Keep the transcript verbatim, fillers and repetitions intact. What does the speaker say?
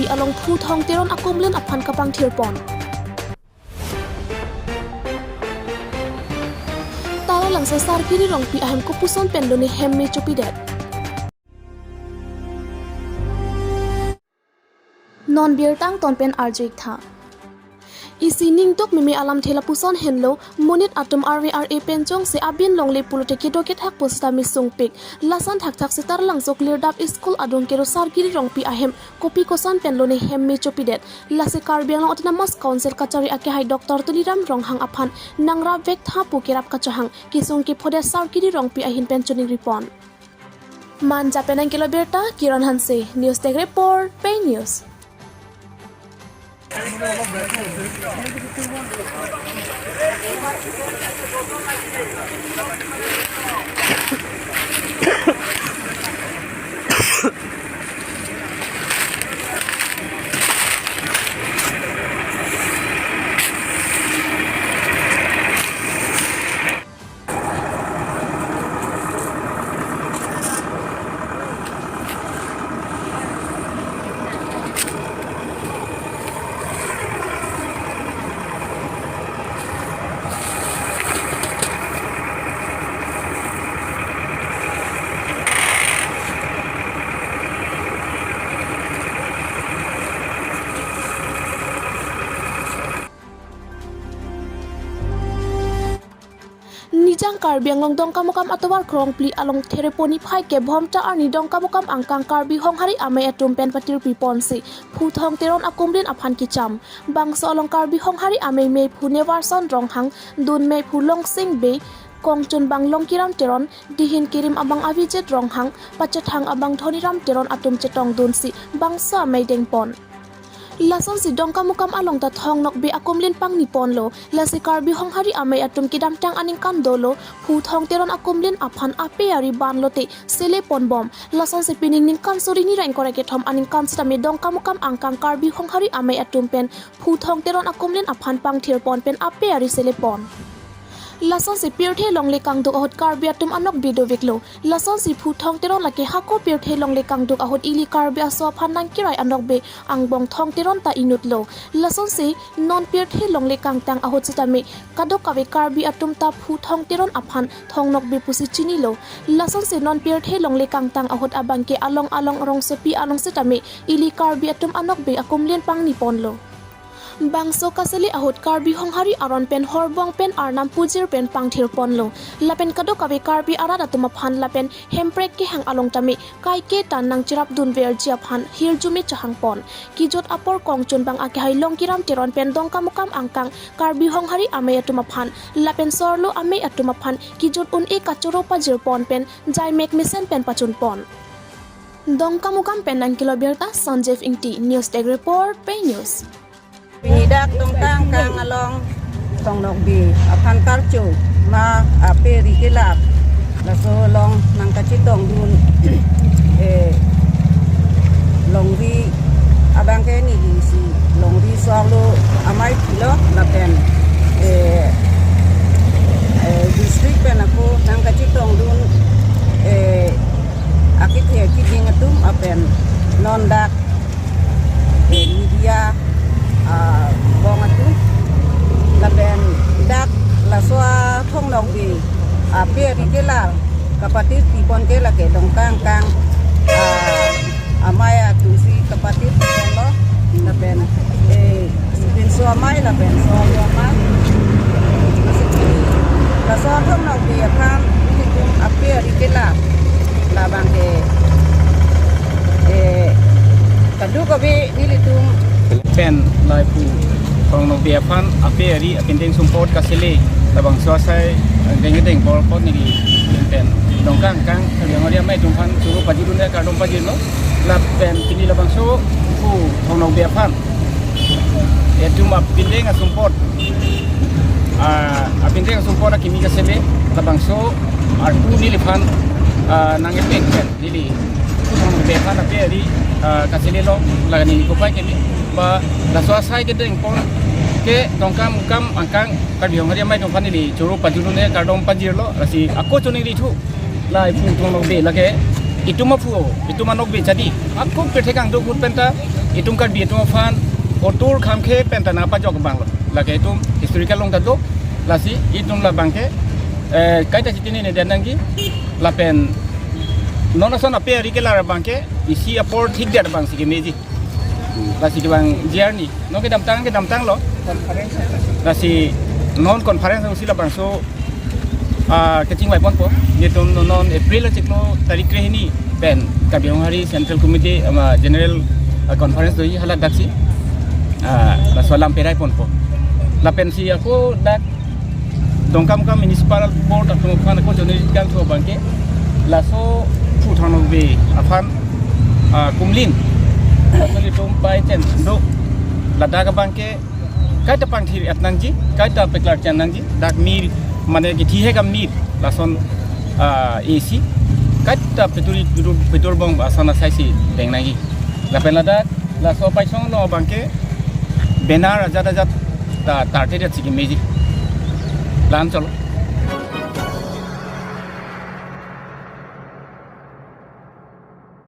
along Phu Thong Teron akumlin aphan kapangthir pon. Taralangso Sarkiri Rongpi ahem kopuson pen lone hem me chopidet. Non birta angton pen arju-ik tha. Isi ning duk meme alamthe lapuson henlo, monit atum arve ar-e pen jongsi abin longle pulote kedo kethak pusitame sungpik. Lason thakthak si Taralangso Klirdap School adung kero Sarkiri Rongpi ahem kopi koson pen lone hem me chopidet. Lasi Karbi Anglong Autonomous Council kachari akehai Doctor Tuliram Ronghang aphan nangrap vek tha pu kerap kachehang kesung kephodet Sarkiri Rongpi ahin pen choningri pon. Manja pen nangkelo birta, Kiran Hanse, News Desk Report, Pei News. Nijang Karbi Anglong Dongkamukam atovar krongphli along Therepo niphai kep Bhomta arni Dongkamukam angkang Karbi Honghari Amei atum pen patirpi ponsi Phu Thong Teron akumlin aphan kecham. Bangso along Karbi Honghari Amei meiphu Nevarson Ronghang, dun meiphu Longsing Bey, kongchunbang Longkiram Teron, dihin kerim abang Avijit Ronghang, pachethang abang Dhoniram Teron atum chetongdunsi bangso amei dengpon. Lasonsi Dongkamukam along ta Thong Nokbe akumlin pangni ponlo. Lasi Karbi Honghari Amei atum kedamtang aningkan dolo, Phu Thong Teron akumlin aphan ape ari banlote sele ponbom. Lasonsi pining ningkan suri ni ra ingkoi ra kethom aningkan sitame Dongkamukam angkang Karbi Honghari Amei atum pen Phu Thong Teron akumlin aphan pangthir pon pen ape ari sele pon. Lasonsi pirthe longle kangduk ahut Karbi atum anokbe doveklo. Lasonsi Phu Thong Teron lake hako pirthe longle kangduk ahut ili Karbi aso aphan nangkirai anokbe angbong Thong Teron ta inutlo. Lasonsi non pirthe longle kangtang ahut sitame kadokave Karbi atum ta Phu Thong Teron aphan Thong Nokbe pusi chinilo. Lasonsi non pirthe longle kangtang ahut abangke along along rongsopi along sitame ili Karbi atum anokbe akumlin pangni ponlo. Bangso kasele ahut Karbi Honghari aron pen horbong pen arnam pujir pen pangthir ponlo. Lapen kadokave Karbi arat atum aphan lapen hemprek kehang along tame kaike tan nangcherap dunverji aphan hirjume chehang pon. Kejut apor kongchunbang akehai Longkiram Teron pen Dongkamukam angkang Karbi Honghari Amei atum aphan lapen Sorlo Amei atum aphan kejut un-e kachoro pajir pon pen jaimek mesen pen pachun pon. Dongkamukam pen nangkelo birta Sanjeev Ingti, News Desk Report, Pei News. Pini dak Dongkamukam along Thong Nokbe aphan karcho ma ape ari kelar, laso along nangkachetongdun, eh, longri abangke neli si longri Sorlo Amei philo lapen, eh, eh, district pen ako nangkachetongdun, eh, akethe keding atum apen non dak, eh, media, ah, bong atum lapen dak laso a Thong Nokbe ape ari kelar kapatirpi pon ke lake Dongkamukam, ah, Amei atum si kapatirpi ponlo lapen, eh, pinso amei lapen Sorlo amei. Laso Thong Nokbe aphan nelitum ape ari kelar labangke, eh, kadokave nelitum pen lapu Thong Nokbe aphan ape ari apindeng sumpot kasele labangso asai dengdeng bor pon neli pen Dongkamukam Karbi Honghari Amei atum aphan choro pajirlo, kardom pajirlo. Lapen pini labangso Phu Thong Nokbe aphan etum apindeng asumpot, ah, apindeng asumpot akimi kasele labangso arpu neliphan, ah, nangkepek pen neli Phu Thong Nokbe aphan ape ari, ah, kaselelo, laga neli kopai kemi ba laso asai kedeng pon ke Dongkamukam angkang Karbi Honghari Amei atum aphan neli choro pajirlo, kardom pajirlo, lasi ako choningri thu. Lahai Phu Thong Nokbe lake Itum aphu, itum anokbe chadi, ako kethek angduk ahut penta, itum Karbi atum aphan otur kham khe penta nangpajok abang lo. Lake itum historical along ta do, lasi itum labang ke, eh, kaita chitini ne dan nangji, lapen non ason ape ari kelar abang ke, isi apor thik der abang si kemeji. Lasi kevang journey. Non kedamtang, kedamtang lo. Lasi non conference si labangso, ah, kachingvai ponpo. Netum non, non April achiklo tarik krehini pen Karbi Anglong Hari Central Committee, ama, General, ah, Conference doji hala daksi. Ah, laso alam perai ponpo. Lapensi ako dak Dongkamukam Municipal Board atum aphan ako jone kangthu abang ke, laso phu thang nokbe aphan, ah, kumlin. Laso netum pai chen do, ladak abang ke kaita pangthir-et nangji, kaita peklar chen nangji, dak mir, mane kethihek amir, lason, ah, A C, kaita petur, petur, petur bong ason asai si deng nangji. Lapen ladak, laso paisong lo abang ke, banner ajat ajat ta tartet si kemeji. Lan cholo.